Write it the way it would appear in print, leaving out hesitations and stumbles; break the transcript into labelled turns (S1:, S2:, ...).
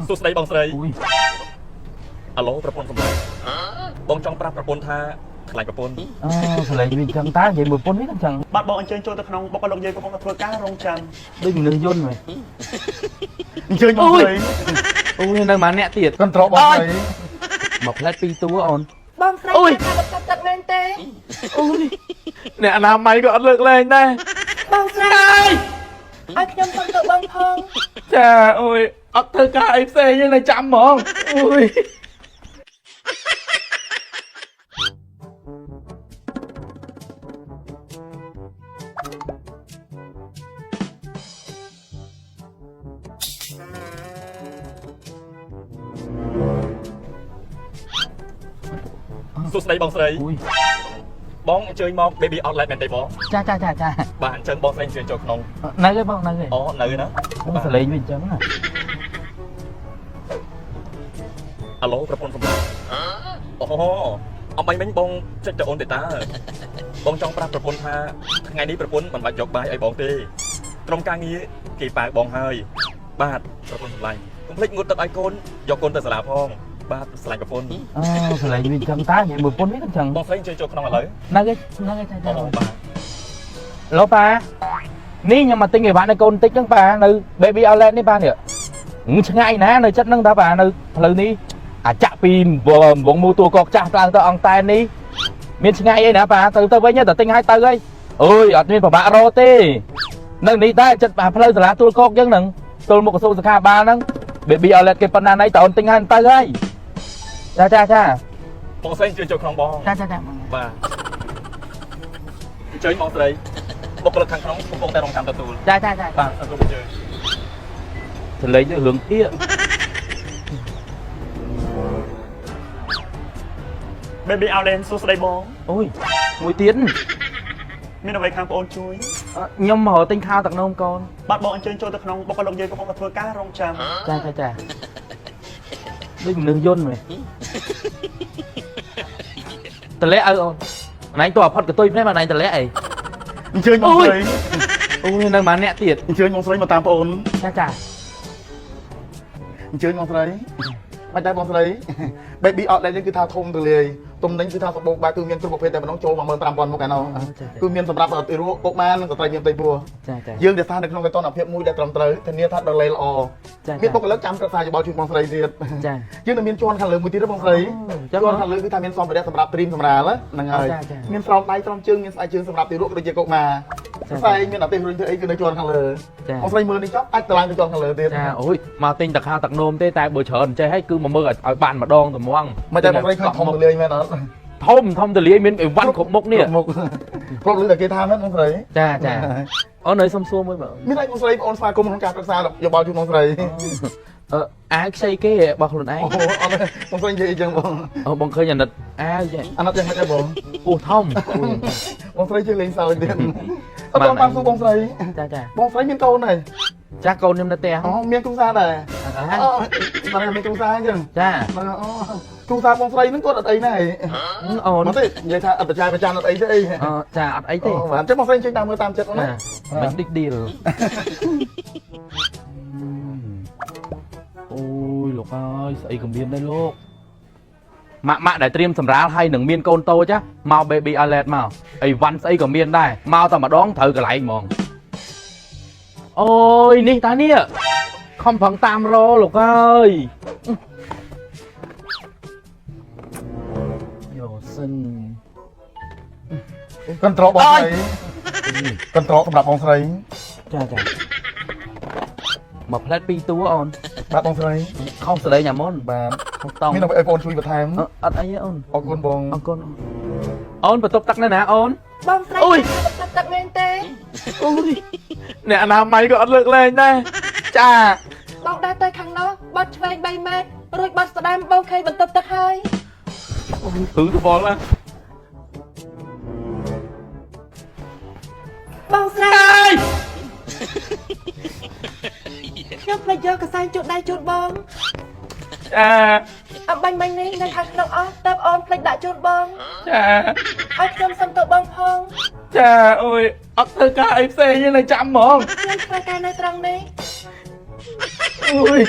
S1: សួស្តីបងស្រី
S2: អូយ
S1: អាឡូប្រពន្ធសម្លាញ់បងចង់ប្រាប់ប្រពន្ធថាខ្លាចប្រពន្ធ
S2: អូសលេងវាអញ្ចឹងតានិយាយមួយពុនវាអញ្ចឹង
S3: បាទបងអញ្ជើញចូលទៅក្នុងបុគ្គលិកយើងកំពុងតែធ្វើការរងចាំ
S2: ដូចមនុស្សយន្តមែន
S3: អញ្ជើញបងស្រី
S2: អូយនៅមួយអ្នកទៀត
S4: កន្ត្រកបងស្រី
S2: មួយផ្លែតពីរតួអូន
S5: បងស្រី
S2: អូយ
S5: ថាបន្ទប់ទឹកមែនទេ
S2: អូយអ្នកអនាម័យក៏អត់លើកលែងដែរ
S5: បងស្រីឲ្យខ្ញុំសុំទៅបងផង
S2: ចាអូយអត់ធ្វើការអីផ្សេងទេនៅចាំហ្មងអូយ
S1: សួស្តីបងស្រី
S2: អូយ
S1: បងអញ្ជើញមក Baby Outlet មែនទេបង
S2: ចាចាចាចា
S1: បាទអញ្ចឹងបងស្រីអញ្ជើញចូលក្នុង
S2: នៅទេបងនៅទេ
S1: អូនៅណា
S2: អូសលេងវាអញ្ចឹងណា
S1: អាឡូប្រពន្ធសម្លាញ់អូអំបាញ់មិញបងចិត្តទៅអូនទេតាបងចង់ប្រាប់ប្រពន្ធថាថ្ងៃនេះប្រពន្ធមិនបាច់យកបាយឲ្យបងទេក្រុមការងារគេប៉ាវបងហើយបាទប្រពន្ធសម្លាញ់កុំភ្លេចងូតទឹកឲ្យកូនយកកូនទៅសាលាផងបាទស្រឡាញ់ប្រពន្ធ
S2: អូសលេងវាអញ្ចឹងតានិយាយមួយពុនវាអញ្ចឹង
S1: បងស្រីអញ្ជើញចូលក្នុងឥឡូវ
S2: នៅទេនៅទេចាចា
S1: អូបាទ
S2: ឡូប៉ានេះខ្ញុំមកទិញអីវ៉ាន់ឲ្យកូនតិចហ្នឹងប៉ានៅ Baby Outlet នេះប៉ានេះឆ្ងាយណានៅចិត្តហ្នឹងតាប៉ានៅផ្លូវនេះអាចចាក់ពីវងមូទួលកកចាស់ឡើងទៅអង្គតែននេះមានឆ្ងាយអីណាប៉ាទៅទៅវិញទៅទិញឲ្យទៅហើយអើយអត់មានប្របាក់រទេនៅនេះដែរចិត្តប៉ាផ្លូវសាលាទួលកកចឹងហ្នឹងទល់មុខក្រសួងសុខាភិបាលហ្នឹង Baby Outlet គេប៉ុណ្ណាណៃតើអូនទិញឲ្យទៅហើយចាចាចា
S1: បងស្រីអញ្ជើញចូលក្នុងបង
S2: ចាចាចា
S1: បាទអញ្ជើញបងស្រីបុគ្គលិកខាងក្នុងកំពុងតែរងចាំទទួល
S2: ចាចាចា
S1: បាទសូមអញ្ជើញ
S2: សលេងទៅរឿងទៀត
S3: Baby Outlet សួស្តីបង
S2: អូយមួយទៀត
S3: មានអ្វីខាងបងអូនជួយ
S2: ខ្ញុំមករកទិញខោទឹកនោមកូន
S3: បាទបងអញ្ជើញចូលទៅក្នុងបុគ្គលិកយើងកំពុងតែធ្វើការរងចាំ
S2: ចាចាចាដូចមនុស្សយន្តមែនតលាក់ឲ្យអូនអណៃតើផុតកតុយភ្នែកមកអណៃតលាក់អី
S4: អញ្ជើញបងស្រី
S2: អូយនៅមួយអ្នកទៀត
S4: អញ្ជើញបងស្រីមកតាមប្អូន
S2: ចាចា
S4: អញ្ជើញបងស្រីមិនដែរបងស្រី Baby Outlet នេះគឺថាធំទូលាយទំនិញគឺថាសម្បូរបែបគឺមានគ្រប់ប្រភេទតែម្ដងចូល15000មុខឯណោះគឺមានសម្រាប់ទារកកុមារនិងស្ត្រីមានផ្ទៃពោះ
S2: ចាចា
S4: យើងរក្សានៅក្នុងកតនភាពមួយដែលត្រឹមត្រូវធានាថាដល់លេល្អ
S2: ចា
S4: មានបុគ្គលិកចាំប្រឹក្សាយោបល់ជូនបងស្រីទៀត
S2: ចា
S4: យើងនឹងមានជាន់ខាងលើមួយទៀតទេបងស្រី
S2: ចឹង
S4: ជាន់ខាងលើគឺថាមានសម្ភារៈសម្រាប់ត្រៀមសម្រាលហ្នឹងហើយ
S2: ចាចា
S4: មានស្រោមដៃស្រោមជើងមានស្បែកជើងសម្រាប់ទារកដូចជាកុមារ
S2: ចា
S4: ផ្សែងមានអាទេសរុញធ្វើអីគឺនៅជាន់ខាងលើ
S2: ចា
S4: បងស្រីមើលនេះចប់អាចតឡើងទៅជាន់ខាងលើទៀត
S2: ចាអូយមកទិញតខោទឹកនោមទេតែបើច្រើនចេះហើយគឺមកមើលឲ្យបានម្ដងត្មង
S4: មិនតែបងស្រីឃើញធំទូលាយមែនអត់
S2: ធំធំទលាយមានអីវ៉ាន់គ្រប់មុខនេះ
S4: គ្រប់មុខគ្រប់លឺតែគេថាមែនបងស្រី
S2: ចាចាអូននៅសុំសួរមួយមើល
S4: មានអីបងស្រីបងអូនស្វាគមន៍ក្នុងការប្រឹក្សាយោបល់ជូនបងស្រី
S2: អឺអាវខ្ចីគេរបស់ខ្លួនឯង
S4: អូអត់ទេបងស្រីនិយាយអីចឹងបង
S2: អូបងឃើញអាណិតអាវចេះ
S4: អាណិតយ៉ាងម៉េចដែរបង
S2: ពោះធំ
S4: បងស្រីជឿលេងសើចទៀតអត់បងបានសួរបងស្រី
S2: ចាចា
S4: បងស្រីមានកូនហើយ
S2: ចាកូនខ្ញុំនៅផ្ទះ
S4: អូមានគ្រួសារដែរ
S2: អា
S4: អូបានមានគ្រួសារអញ្ចឹង
S2: ចា
S4: អូគ្រួសារបងស្រីហ្នឹងគាត់អត់អីណាហី
S2: អូន
S4: មកទេនិយាយថាអត់បច្ចាយប្រចាំអត់អីទេអី
S2: អចាអត់អីទេ
S4: អូបាទអញ្ចឹងបងស្រីចេញតាមមើលតាមចិត្តអូនណា
S2: មិនឌិកឌីលអូយលោកអើយស្អីក៏មានដែរលោកម៉ាក់ម៉ាក់ដែលត្រៀមសម្រាលហើយនឹងមានកូនតូចមក baby alert មកអីវ៉ាន់ស្អីក៏មានដែរមកតែម្ដងត្រូវកន្លែងហ្មងអូយនេះតានេះខំប្រឹងតាមរលោកអើយយោសិនក
S4: ន្ត្រកបងស្រីកន្ត្រកសម្រាប់បងស្រី
S2: ចាចាមួយផ្លែតពីរតួអូន
S4: បាទបងស្រី
S2: ខុសស្ដីញ៉ាំមុន
S4: បាទ
S2: ខុសតង់
S4: មានអ្វីឲ្យបងជួយបន្ថែម
S2: អត់អីទេអូន
S4: អរគុណបង
S2: អរគុណអូនបន្ទប់ទឹកនៅណាអូន
S5: បងស្រី
S2: អូយ
S5: ថាបន្ទប់ទឹកមែនទេ
S2: អូយអ្នកអនាម័យក៏អត់លើកលែងដែរចា
S5: បងដើរទៅខាងនោះបត់ឆ្វេង3ម៉ែត្ររួចបត់ស្ដាំបងឃើញបន្ទប់ទឹកហើយ
S2: អូយព្រឺកបល់ណា
S5: បងស្រីខ្ញុំភ្លេចយកកសែងជូតដៃជូតបង
S2: ចា
S5: អំបាញ់មិញនេះនៅខាងក្នុងអស់តើអូនភ្លេចដាក់ជូនបង
S2: ចា
S5: ឲ្យខ្ញុំសុំទៅបងផង
S2: ចាអូយអត់ធ្វើការអីផ្សេងទេនៅចាំហ្មង
S5: ខ្ញុំធ្វើការនៅត្រង់នេះ
S2: អូយ